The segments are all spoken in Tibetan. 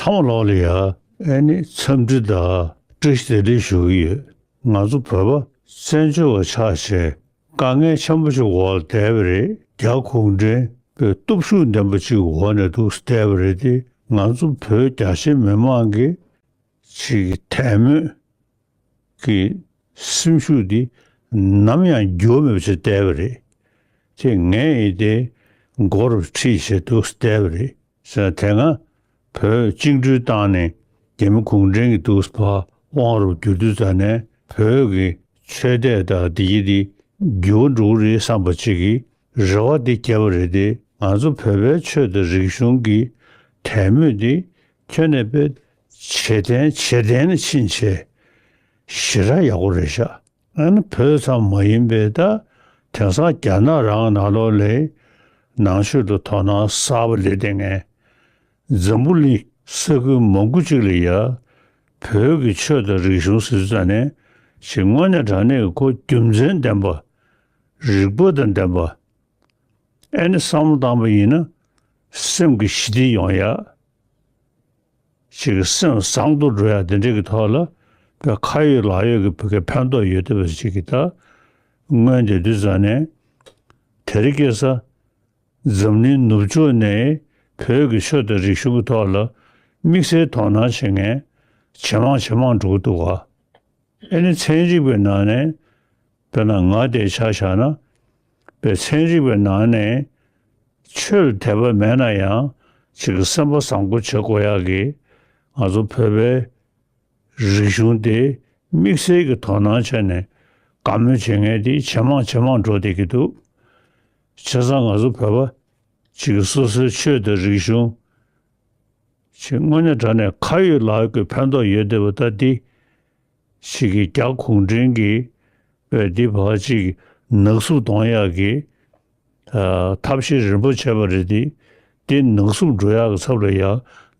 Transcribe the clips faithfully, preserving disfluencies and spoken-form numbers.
ཚང་མ་ལོག་ལ་ཡ་ཨེ་ནི་འཚམས་འདྲི་དང་བཀྲ་ཤིས་བདེ་ལེགས་ཞུ་གི་ཡོད། ང་ཚོ་བོད་པ་བཙན་བྱོལ་བ་ཆགས་བྱས་དཀའ་ངལ་ཆེན་པོ་ཞིག་འོག་ལ་བསྡད་པ་རེད། རྒྱ་གུང་ཁྲན་པའི་སྟོབས་ཤུགས་ལྡན་པ་ཅིག་འོག་ནས་འདུག་བསྡད་པ་རེད་དེ། ང་ཚོ་བོད་རྒྱ་ཆེ་མི་མང་གི་ཅིག་དད་མོས་ཀྱི་སེམས་ཤུགས་འདི་ནམ་ཡང་འགྱུར་མེད་པ་ཞིག་བསྡད་པ་རེད། དེ་ངས་ཡིན་ཏེ་མགོ་རུ་ཁྲིད་བྱས་འདུག་བསྡད་པ་རེད། ཟེར་དེ་སྔ་བོད་བཅིངས་འགྲོལ་བཏང་ནས་རྒྱ་མི་གུང་ཁྲན་གྱི་འདུག་ཕར་དབང་རུ་བསྒྱུར་དུས་ཙ་ནས་བོད་ཀྱི་ཆོས་དད་དང་འདི་གི་འདི་འགྱུར་བ་འགྲོ་གི་རེད་བསམ་པ་ཅིག་གི་རེ་བ་འདི་བསྐྱེད་པ་རེད་དེ། ང་ཚོ་བོད་པའི་ཆོས་དང་རིག་གཞུང་གི་དད་མོས་འདི་ཁྱོན་ནས་དཔེ་ཇེ་བརྟན་ཇེ་བརྟན་ནས་ཕྱིན་བྱས་ཞེ་དྲག་ཡག་པོ་རེད་ཤག་ཨ་ནི་བོད་ཙམ་མ་ཡིན་པའི་ད་དེང་སང་རྒྱ་ནག་རང་ནང་ལོགས་ལ་ནང་ཆོས་ལ་དོ་སྣང་གསར་པ་སླེབས་བསྡད་མཁན། འཛམ་བུ་གླིང་ས་ཁུལ་མང་པོ་ཅིག་ལ་ཡ་བོད་ཀྱི་ཆོས་དང་རིག་གཞུང་ཟེར་དུས་ཙ་ནས་ཅིག་དངོས་གནས་དྲང་གནས་ཀྱི་ཁོ་རྒྱུ་མཚན་ལྡན་པ། རིག་པ་དང་ལྡན་པ། ཨེ་ནི་བསམ་བློ་བཏང་པ་ཡིན་ན་སེམས་ཀྱི་ཞི་བདེ་ཡོང་ཡ། ཅིག་གི་སེམས་བཟང་དུ་འགྲོ་ཡ་དེ་འདྲ་གི་ཐོག་ལ་དཔེ་ཁ་ཡོད་ལག་ཡོད་ཀྱི་བོད་སྐད་ཕན་ཐོགས་ཡོད་བསྡད་པ་ཅིག་གི་ད་མངོན་བསྡད་དུས་ཙ་ནས་དེ་རིང་ཁ་སང་འཛམ་གླིང་ནུབ་ཕྱོགས་ནས་བོད་ཀྱི་ཆོས་དང་རིག་གཞུང་གི་ཐོག་ལ་དམིགས་བསལ་དོ་སྣང་བྱེད་མཁན་ཇེ་མང་ཇེ་མང་འགྲོ་གི་འདུག་ག་ཨེ་ནི་ཚན་རིག་པའི་ནང་ནས་དཔེར་ན་ང་དེ་ཆ་བཞག་ན་དཔེ་ཚན་རིག་པའི་ནང་ནས་ཆོས་ལ་དད་པ་མེད་ན་ཡང་ཅིག་གི་སེམས་པ་བཟང་པོ་བྱེད་དགོས་ཡག་གི་ང་ཚོ་བོད་པའི་རིག་གཞུང་དེ་དམིགས་བསལ་གྱི་དོ་སྣང་བྱས་ནས་དགའ་མོས་བྱེད་མཁན་དེ་ཇེ་མང་ཇེ་མང་འགྲོ་བསྡད་ཀྱི་འདུག་བྱས་ཙང་ང་ཚོ་བོད་པ་ཅིག་གི་སོ་སོའི་ཆོས་དང་རིག་གཞུང་ཅིག་དངོས་གནས་དྲང་གནས་ཁ་ཡོད་ལག་ཡོད་ཀྱི་ཕན་ཐོགས་ཡོད་བསྡད་པ་ད་འདི་ཅིག་གི་རྒྱ་གུང་ཁྲན་གྱིས་བས་འདི་བར་ཅིག་ནག་བསུབ་གཏོང་ཡག་གི་ཨ་ཐབས་ཤེས་རིམ་པ་བྱས་པ་རེད་དེ། དེ་ནག་བསུབ་འགྲོ་ཡག་གི་ཚབ་ལ་ཡ་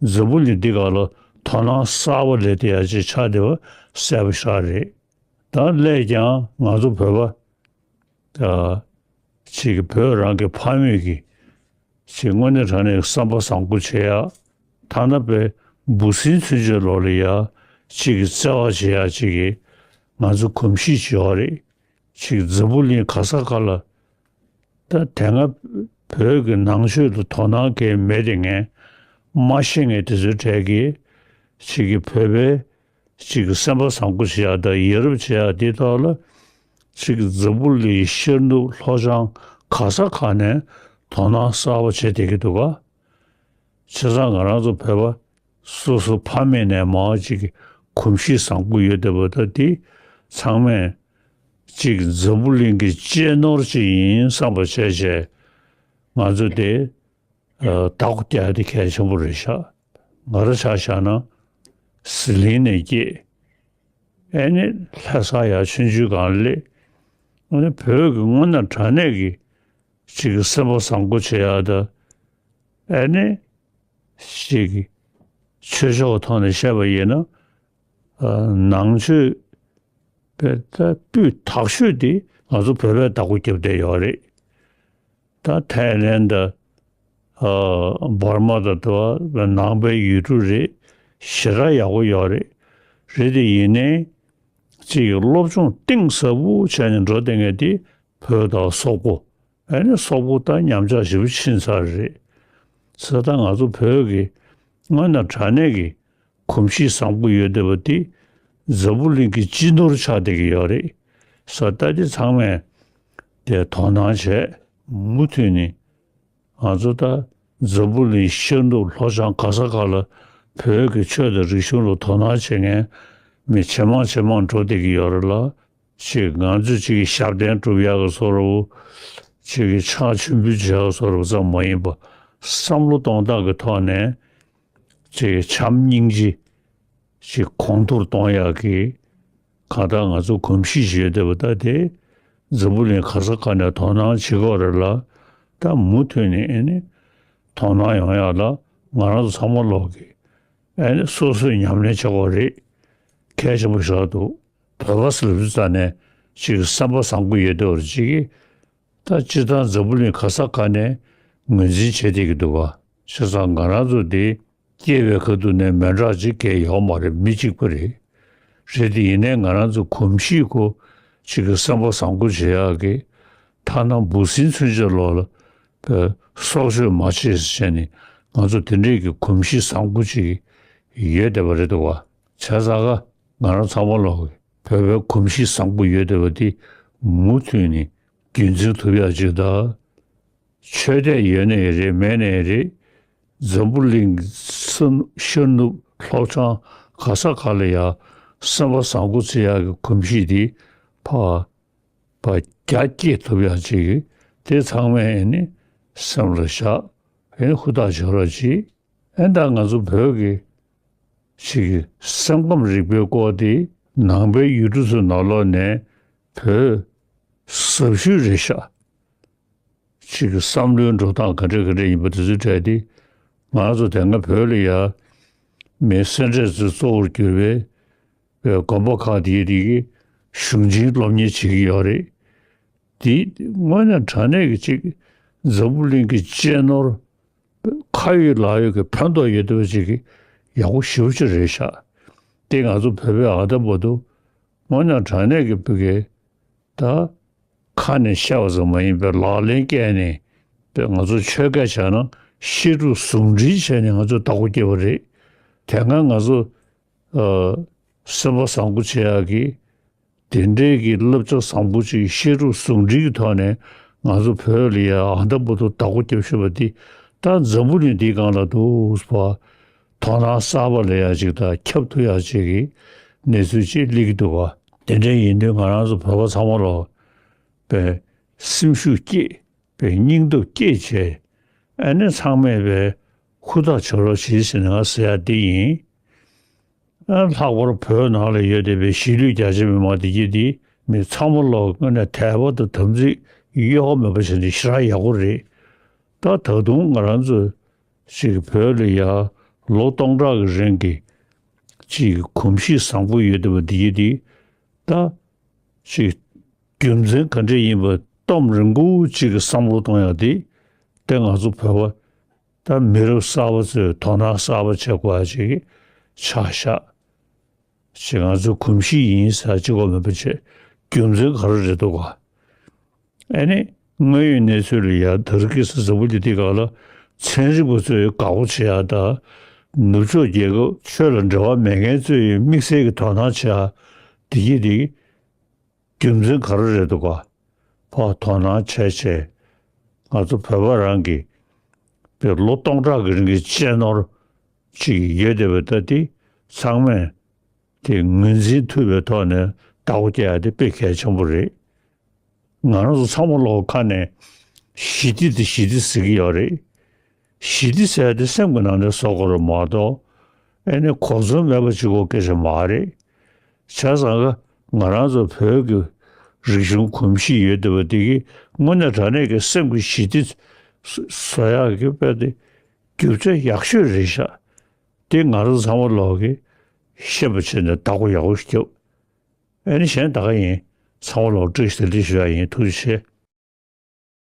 འཛམ་བུ་གླིང་འདི་སྒང་ལ་དོ་སྣང་གསར་པ་སླེབས་བསྡད་ཡག་ཅིག་ཆགས་བསྡད་པ་གསལ་པོ་ཞེ་དྲག་རེད། ད་སླད་ཀྱང་ང་ཚོ་བོད་པ་ད་ཅིག་གི་བོད་རང་གི་ཕ་མེས་ཀྱི་ཅིག་དངོས་གནས་དྲང་གནས་བསམ་པ་བཟང་པོ་བྱེད་ཡག་ཐ་ན་དཔེ་འབུ་སྲིན་ཚུན་ཆད་ལོག་ལ་ཡ་ཅིག་གི་བརྩེ་བ་བྱེད་ཡག་ཅིག་གི་ང་ཚོ་གོམས་གཤིས་ཅིག་ཡོད་རེད། ཅིག་འཛམ་བུ་གླིང་ག་ས་ག་ལ་ད་དེ་སྔ་བོད་ཀྱི་ནང་ཆོས་ལ་དོ་སྣང་གང་ཡང་མེད་དེ་ངས་མ་ཤེས་མཁན་དེ་ཚོའི་གྲས་ཀྱིས་ཅིག་གི་བོད་པའི་ཅིག་གི་སེམས་པ་བཟང་པོ་བྱེད་ཡག་དང་ཡ་རབས་བྱེད་ཡག་དེའི་ཐོག་ལ་ཅིག་འཛམ་བུ་གླིང་ཤར་ནུབ་ལྷོ་བྱང་ག་ས་ག་ནས་དོ་སྣང་གསར་པ་བྱེད་བསྡད་ཀྱི་འདུག་ག་བྱས་ཙང་ང་རང་ཚོ་བོད་པ་སོ་སོ་ཕ་མེས་ནས་མར་ཅིག་གི་གོམས་གཤིས་བཟང་པོ་ཡོད་བསྡད་པ་ད་དེ་ཚང་མས་ཅིག་འཛམ་བུ་གླིང་གི་གཅེས་ནོར་ཅིག་ཡིན་བསམ་པ་བྱས་བྱས་ང་ཚོ་དེ་ཨ་བདག་པོ་རྒྱག་ཡ་དེ་གལ་ཆེན་པོ་རེད་ཤག་ང་རང་ཆ་བཞག་ན་ཟི་ལིང་ནས་སྐྱེས། ཨེ་ནི་ལྷ་ས་ཡར་ཆུང་ཆུང་སྒང་སླེབས། ཨ་ནི་བོད་ཀྱི་དངོས་གནས་དྲང་གནས་ཀྱི་ཅིག་གི་སེམས་པ་བཟང་པོ་བྱེད་ཡག་དང་། ཨེ་ནི་ཅིག་གི་ཆོས་ཕྱོགས་ཐོག་ནས་བཤད་པ་ཡིན་ན་ཨ་ནང་ཆོས་པའི་ད་སྤུས་དག་ཤོས་དེ་ང་ཚོ་བོད་པས་བདག་པོ་རྒྱབ་བསྡད་ཡོད་རེད། ད་ཐའི་ལེན་དང་ཨ་འབར་མ་དང་དུ་བ་ནང་པའི་ཡུལ་གྲུ་རེད། ཞེ་དྲག་ཡག་པོ་ཡོད་རེད། རེད་དེ་ཡིན་ནའི་ཅིག་སློབ་སྦྱོང་གཏིང་ཟབ་པོ་བྱས་ནས་འགྲོ་བསྡད་མཁན་དེ་བོད་དང་སོག་པོ། ཨ་ནི་སོག་པོ་ད་ཉམས་ཆག་ཞེ་པོ་ཕྱིན་ཚར་རེད། ས་ད་ང་ཚོ་བོད་ཀྱི་དངོས་གནས་དྲང་གནས་ཀྱི་གོམས་གཤིས་བཟང་པོ་ཡོད་བསྡད་པ་དེ་འཛམ་བུ་གླིང་གི་སྤྱི་ནོར་ཆགས་བསྡད་ཀྱི་ཡོད་རེད། ས་ད་དེ་ཚང་མས་དེ་དོ་སྣང་བྱས་མུ་མཐུད་ནས་ང་ཚོ་ད་འཛམ་བུ་གླིང་ཤར་ནུབ་ལྷོ་བྱང་ག་ས་ག་ལ་བོད་ཀྱི་ཆོས་དང་རིག་གཞུང་ལ་དོ་སྣང་བྱེད་མཁན་མི་ཇེ་མང་ཇེ་མང་འགྲོ་བསྡད་ཀྱི་ཡོད་རེད་ལ། ཅིག་ང་ཚོས་ཅིག་གི་ཞབས་བརྟན་སྒྲུབ་ཡག་གི་བཟོ་འདྲ་བོ། ཅིག་གི་ཕྱག་མཆོད་འབུལ་བྱེད་ཡག་བཟོ་འདྲ་བོ་ཙམ་མ་ཡིན་པ། བསམ་བློ་གཏོང་སྟངས་ཀྱི་ཐོག་ནས་ཅིག་གི་བྱམས་སྙིང་རྗེ་ཅིག་གོང་མཐོར་གཏོང་ཡག་གི་གང་ལྟར་ང་ཚོ་གོམས་གཤིས་ཤིག་ཡོད་བསྡད་པ་ད་དེ་འཛམ་བུ་གླིང་ག་ས་ག་ནས་དོ་སྣང་བྱེད་ཀྱི་ཡོད་རེད་ལ། ད་མུ་མཐུད་ནས་ཨེ་ནི་དོ་སྣང་ཡོང་ཡག་ལ་ང་རང་ཚོ་ཚང་མ་ལོག་གི་ཨེ་ནི་སོ་སོས་ཉམས་ལེན་བྱེད་དགོས་རེད། གལ་ཆེན་པོ་ཞིག་འདུག་བོད་པ་ཟེར་ལབ་དུས་ཙ་ནས་ཅིག་བསམ་པ་བཟང་པོ་ཡོད་དེ་བར་ཅིག་གིས་ད་སྤྱིར་བཏང་འཛམ་བུ་གླིང་ག་ས་ག་ནས་ངོས་འཛིན་བྱེད་བསྡད་ཀྱི་འདུག་ག་བྱས་ཙང་ང་རང་ཚོ་འདི་ སྐྱེས་པའི་ཁ་ཐུག་ནས་མི་འདྲ་ཅིག་གས་ཡོད་མ་རེད། མི་གཅིག་པ་རེད། རེད་དེ་ཡིན་ནའི་ང་རང་ཚོ་གོམས་གཤིས་ཁོ་ཅིག་གི་བསམ་པ་བཟང་པོ་བྱེད་ཡག་གི་ཐ་ན་འབུ་སྲིན་ཚུན་ཆད་ལོག་ལ་སྲོག་གཅོད་མ་བྱེད་ཟེར་བྱས་ནས་ང་ཚོ་དེ་འདྲས་ཀྱི་གོམས་གཤིས་བཟང་པོ་ཅིག་ཡོད་བསྡད་པ་རེད་འདུག་བ། བྱས་ཙང་ཀ་ང་རང་ཚང་མ་ལོག་གི་བོད་པའི་གོམས་གཤིས་བཟང་པོ་ཡོད་བསྡད་པ་དེ་མུ་མཐུད་ནས་རྒྱུན་འཛིན་ཐུབ་ཡག་ཅིག་དང་། ཆོས་དད་ཡོད་ནའི་རེད་མེད་ནའི་རེད། འཛམ་བུ་གླིང་གི་ས་ཤར་ནུབ་ལྷོ་བྱང་ག་ས་ག་ལ་ཡ་བསམ་པ་བཟང་པོ་བྱེད་ཡག་གི་གོམས་གཤིས་དེ་ཕ་ཕ་རྒྱ་སྐྱེད་ཐུབ་ཡག་ཅིག་དེ་ཚང་མས་ཨེ་ནི་སེམས་ལ་བཞག་ཨེ་ནི་ཧུར་ཐག་བྱེད་རོགས་གྱིས། ཨེ་ད་ང་ཚོ་བོད་ཀྱི་ཅིག་སེམས་ཁམས་རིག་པའི་སྐོར་དེ་ནང་པའི་ཡུལ་གྲུ་ཚོའི་ནང་ལོགས་ནས་བོད་ཟབ་ཤོས་རེད་ཤག་ཅིག་གི་བསམ་བློའི་འགྲོ་སྟངས་ག་འདྲ་ག་འདྲ་ཡིན་པ་དེ་ཚོའི་གྲས་དེ་ང་ཚོ་དེ་སྔ་བོད་ལ་ཡ་མི་སེ་འབྲས་ཚོས་གཙོ་བོར་གྱུར་པའི་དགོན་པ་ཁག་དེའི་རིགས་ཀྱི་གཞུང་ཆེན་སློབ་གཉེར་བྱེད་ཀྱི་ཡོད་རེད། དེ་དངོས་གནས་དྲང་གནས་ཀྱི་ཅིག་འཛམ་བུ་གླིང་གི་གཅེས་ནོར་ཁ་ཡོད་ལག་ཡོད་ཀྱི་ཕན་ཐོགས་ཡོད་བསྡད་པ་ཅིག་གི་ཡག་པོ་ཞེ་པོ་ཅིག་རེད་ཤག་དེ་ང་ཚོ་བོད་པའི་ཨ་ད་བར་དུ་དངོས་གནས་དྲང་གནས་ཀྱི་བོད་ཀྱི་ད་ཁ་ནས་བཤད་པ་ཙམ་མ་ཡིན་པའི་ལག་ལེན་བཀལ་ནས་པའི་ང་ཚོ་ཆོས་སྐད་བྱས་ན་བཤད་སྒྲུབ་ཟུང་འབྲེལ་བྱས་ནས་ང་ཚོ་བདག་པོ་སྐྱེས་པ་རེད། དེ་སྔ་ང་ཚོ་ཨ་སེམས་པ་བཟང་པོ་བྱེད་ཡག་གི་དེ་འདྲའི་གི་བསླབ་བྱ་བཟང་པོ་ཅིག་བཤད་སྒྲུབ་ཟུང་འབྲེལ་གྱི་ཐོག་ནས་ང་ཚོ་བོད་ལ་ཡ་ཨ་ད་བར་དུ་བདག་པོ་རྒྱབ་བཞིན་པ་འདི་ད་འཛམ་བུ་གླིང་འདིའི་སྒང་ལ་འདུག་པ། དོ་སྣང་གསར་པ་ལ་ཡ་ཅིག་དང་ཁྱབ་ཐུབ་ཡག་ཅིག་གི་གནས་ཚུལ་ཅིག་སླེབས་ཀྱི་འདུག་ག་དེ་འདྲ་ཡིན་དུས་ང་རང་ཚོ་བོད་པ་ཚང་མ་ལོག་པའི་སེམས་ཤུགས་བསྐྱེད་པའི་སྙིང་སྟོབས་བསྐྱེད་བྱས་ཨ་ནི་ཚང་མས་པའི་ཧུར་ཐག་བྱེད་རོགས་བྱེད་ཟེར་ནས་ང་ཟེར་ཡག་འདི་ཡིན། ཨ་ལྷག་པར་བོད་ནང་ལ་ཡོད་བསྡད་པའི་གཞིས་ལུས་རྒྱ་ཆེ་མི་མང་འདི་གྱད་འདི་མི་ཚང་མ་ལོག་དངོས་གནས་དད་པ་དང་དམ་ཚིག་གཡོ་བ་མེད་པ་བྱས་ནས་ཞེ་དྲག་ཡག་པོ་རེད། ད་ད་དུང་ང་རང་ཚོ་ཅིག་བོད་ལ་ཡ་ལོ་སྟོང་ཕྲག་གི་རིང་གི་ཅིག་གོམས་གཤིས་བཟང་པོ་ཡོད་བསྡད་པ་འདི་གྱད་འདི་ད་ཅིག་རྒྱུ་མཚན་ག་འདྲ་ཡིན་པ་གཏམ་རིང་པོ་ཅིག་གི་བསམ་བློ་གཏོང་ཡག་འདི་དེ་ང་ཚོ་བོད་པ་ད་མི་རབས་གསར་པ་ཚོས་དོ་སྣང་གསར་པ་བྱེད་དགོས་ཡག་ཅིག་ཆགས་ཤག་ཅིག་ང་ཚོའི་གོམས་གཤིས་ཡིན་ཟེར་གཅིག་པོ་མིན་པ་བྱས་རྒྱུ་མཚན་ག་རེ་རེད་འདུག་ག་ཨ་ནི་དངོས་ཡོད་གནས་ཚུལ་ལ་ཡ་ད་རེས་ཀྱི་འཛམ་བུ་གླིང་འདིའི་སྒང་ལ་ཚན་རིག་པ་ཚོས་དགའ་པོ་བྱེད་ཡག་དང་ནུབ་ཕྱོགས་རྒྱལ་ཁབ་ཆོས་ལ་འབྲེལ་བ་མེད་མཁན་ཚོས་དམིགས་བསལ་གྱི་དོ་སྣང་བྱེད་ཡག་འདི་གྱད་འདི་རྒྱུ་མཚན་ག་རེ་རེད་འདུག་ག་ཕར་དོ་སྣང་བྱས་བྱས་ང་ཚོ་བོད་པ་རང་གི་པའི་ལོ་སྟོང་ཕྲག་གི་རིང་གི་གཅེས་ནོར་ཅིག་ཡོད་བསྡད་པ་ད་འདི་ཚང་མས་དེ་ངོས་འཛིན་ཐུབ་པའི་ཐོག་ནས་བདག་པོ་རྒྱག་ཡག་དེ་དཔེ་གལ་ཆེན་པོ་རེད། ང་རང་ཚོ་ཚང་མ་ལོག་ཁ་ནས་ཞི་བདེ་དེ་ཞི་བདེ་ཟེར་གྱི་ཡོད་རེད། ཞི་བདེ་ཟེར་ཡག་དེ་སེམས་ཀྱི་ནང་ནས་བཟོ་དགོས་རེད་མ་གཏོགས་ཨེ་ནི་གོ་མཚོན་མེད་པ་ཅིག་གོ་སྐད་ཆ་མ་རེད། བྱས་ཙང་ཀ་ང་རང་ཚོ་བོད་ཀྱི་རིག་གཞུང་གོམས་གཤིས་ཡོད་བསྡད་པ་འདི་གིས་དངོས་གནས་དྲང་གནས་ཀྱི་སེམས་ཀྱི་ཞི་བདེ་བཟོ་ཡག་གི་དཔེ་དེ་རྒྱུ་ཆ་ཡག་ཤོས་རེད་ཤག་དེ་ང་རང་ཚང་མ་ལོག་གིས་ཤེས་པ་བྱས་ནས་བདག་པོ་ཡག་པོ་ཞིག་རྒྱབ། ཨེ་ནི་གཞན་ད་ག་ཡིན། ཚང་མ་ལོག་བཀྲ་ཤིས་བདེ་ལེགས་ཞུ་ཡག་ཡིན། ཐུགས་རྗེ་ཆེ།